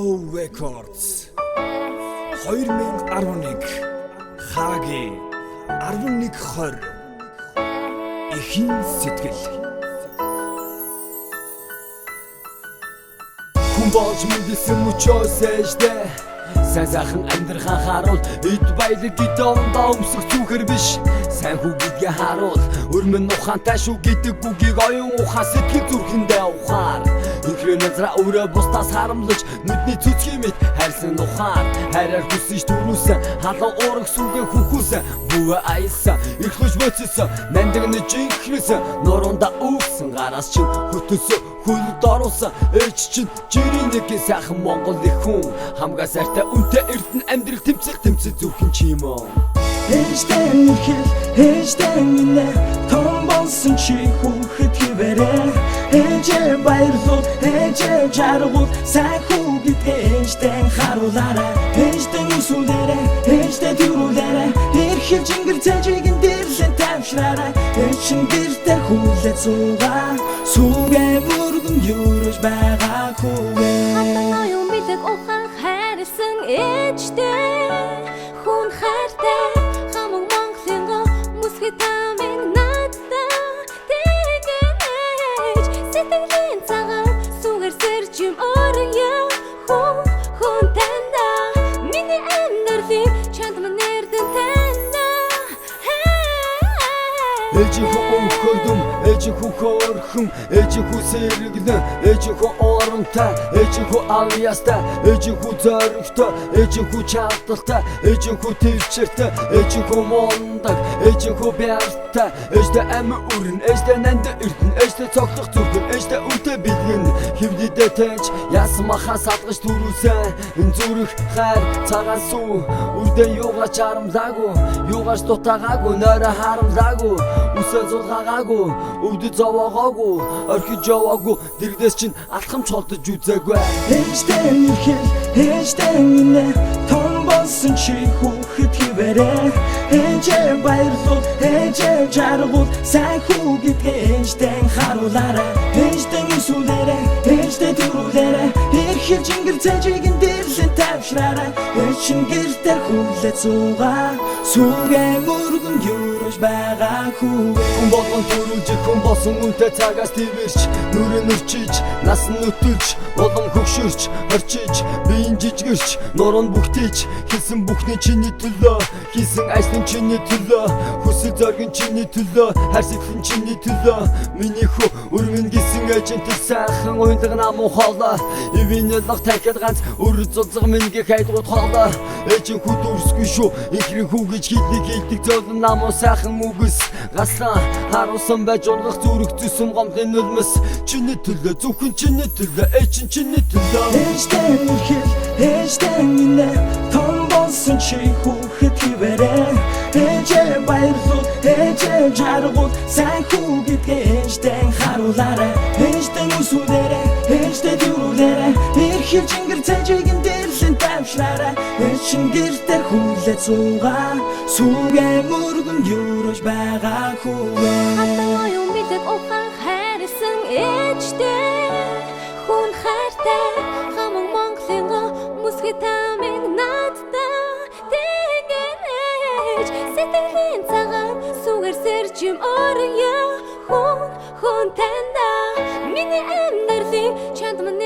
Flow Records 2011 Хаги 11:20 Эхийн сэтгэл. Хүн болж мэдсэн мөчөөс ээжтэй сайн сайхан амьдрах харуул эд баялаг гэдээ өмсөх зүхэр биш. Сайн хүү гэдгээ харуул өрмөн ухаантай шүү гэдэг үгийг оюун ухаан сэтгэл зүрхэндээ ухаар. Инхрээ назраа өөрөө бусдаас харамлаж нүдний цэцгийн мэт хайрсан ухаар хайраар хүсэж төрүүлсэн халуун уурах сүгэ хөхүүлсэн бүүвэ аясан эрхлэж моцсон нандаг нэг жинхнэсэн нуруундаа өвсөн гараас чинь хөтөлсөн хөлд оруулсан ээж чинь жирийн нэг сайхан Монгол их хүн хамгаа сайртай үнтэй эрдэнэ амьдрал тэмцэл тэмцэл зүрхэн чи юм уу. Ээжтэй нэрхэл, ээжтэй минь том болсон чи хүүхэд хിവэрэ. Ээжээ баярлуул, ээжээ жаргуул, сайн хүү гэдгээ ээжтэй харуулаарай. Ээжтэй нүсүүлээрэй, ээжтэй тэрүүлээрэй, эрхэл чингэр цэжигэн дэрлэн тавшраарай. Ээж чин гэртээ хүлээ цугаа, сүгэ мөргөн юурж байгаа хүүгээ. Хатан оюун бэлэг ухаан хайрлсан ээжтэй хүн хайртай хамаг Монголын гоо бүсгүй тамиг надтай тэгэнэж сэтгэлийн цагаан сүгэр сэржим орё хүн хүн танда миний амьдралын чанд мань эрдэн танда. Ээжийн хүү өнхөдөм, ээжийн хүү хөөрхөн, ээжийн хүү сэргэлэн, ээжийн хүү урамтай, ээжийн хүү авьяастай, ээжийн хүү зоригтой, ээжийн хүү чадaltaй, ээжийн хүү төвчээртэй, ээжийн хүү мундаг, ээжийн хүү бяртай, ээжтэй амь өрн, ээжтэй нанд эрдэн, ээжтэй цоглох зүрхэн, ээжтэй үнтэй бэлгэн, хөвлөдөө тэнч яасан махаа садгаж төрүүлсэн, зүрх хайр цагаан сүү, үрдэн юугаач харамлаагүй, юугаач дутаагаагүй, нойроо харамлаагүй, үсээ зулгаагаагүй, өвдөж зовоогоогүй, орхиж яваагүй, дэрэгдээс чинь алхамч холдож үзээгүй. Ээжтэй нэрхэл, ээжтэй минь том болсон чи хүүхэд хിവэрэ. Ээжээ баярлуул, ээжээ жаргуул, сайн хүү гэдгээ ээжтэй харуулаарай. Ээжтэй нүсүүлээрэй, ээжтэй тэрүүлээрэй, эрхэл чингэр цэжигэн дэрлэн тавшраарай. Ээж чин гэртээ хүлээ цугаа, сүгэ мөргөн юурж байгаа хүүгээ. Хүн болгон төрүүлж хүн болсон үнтэй цагаас тэрвэрч нүрээ нүрчиж нас нь нүтэлж улам хөгшөрч хорчиж биеийн жижигэрч нуруунд бүгтийж хийсэн бүхний чиний төлөө хийсэн ажлын чиний төлөө хүсэл зориг нь чиний төлөө хайр сэтгэл нь чиний төлөө миний хүү өрмөн гисэн ээжин тэр сайхан уйлга намуу хоолой ивэн ялах тархил ганц өр зузаг минь гэх айдгууд хоолой ээжин хүү дүрсгүй шүү инхрийн хүү гэж хэлдэг хэлдэг зөөлөн намуу сайхан үгэс гаслан харуулсан байж унгах зүрх зүсэм гомдлын нулимс чиний төлөө зөвхөн чиний төлөө ээжин чиний төлөө. Ээжтэй нэрхэл, ээжтэй минь том болсон чи хүүхэд хിവэрэ. Ээжээ баярлуул, ээжээ жаргуул, сайн хүү гэдгээ ээжтэй харуулаарай. Ээжтэй нүсүүлээрэй, ээжтэй тэрүүлээрэй, эрхэл чингэр цэжигэн дэрлэн тавшраарай. Ээж чин гэртээ хүлээ цугаа, сүгэ мөргөн юурж байгаа хүүгээ. Хатан оюун бэлэг ухаан хайрлсан ээжтэй хүн хайртай хамаг Монголын гоо бүсгүй тамиг надтай тэгэнэж сэтгэлийн цагаан сүгэр сэржим орё хүн хүн танда миний амьдралын чанд мань